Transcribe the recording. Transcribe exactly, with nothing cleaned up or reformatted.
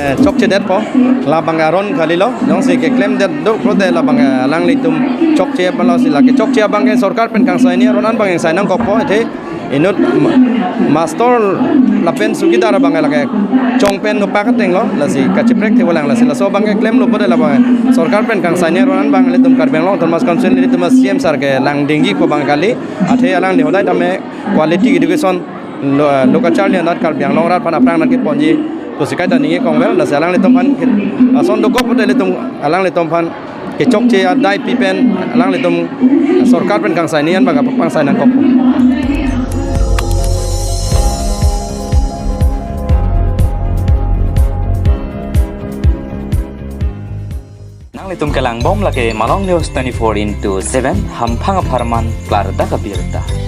Eh, chokchedetpo, labang aron kalilo, jongsi keklem det do pulote labang, eh, alanglitum chokche apotlo si lake chokche abang ke sorkar pen kangsaini aron an bang sai nangkokpo, athe inut ma-, master lapen sukidar abang lake chong pen nopak atenglo, lasi kacheprek thevolang, lasi laso abang ke klemlo pulote labang sorkar pen kangsaini aron an bang ilitum Karbi Anglong Autonomous Council ilitum C M sir kelang dingjipo abang kali, athe alangli hodai tame quality education lo, lo kacharli anat Karbi Anglong arat aphan aphrang anat keponji pusi kaita ningje kongvel, lasi alanglitum aphan ason dokok pulote ilitum alanglitum aphan kechokche adai pi pen alanglitum sorkar pen kangsaini an bang kapangsai nangkok. Nanglitum kelangbom lake Malong News twenty-four into seven, hamphang apharman klardak abirta.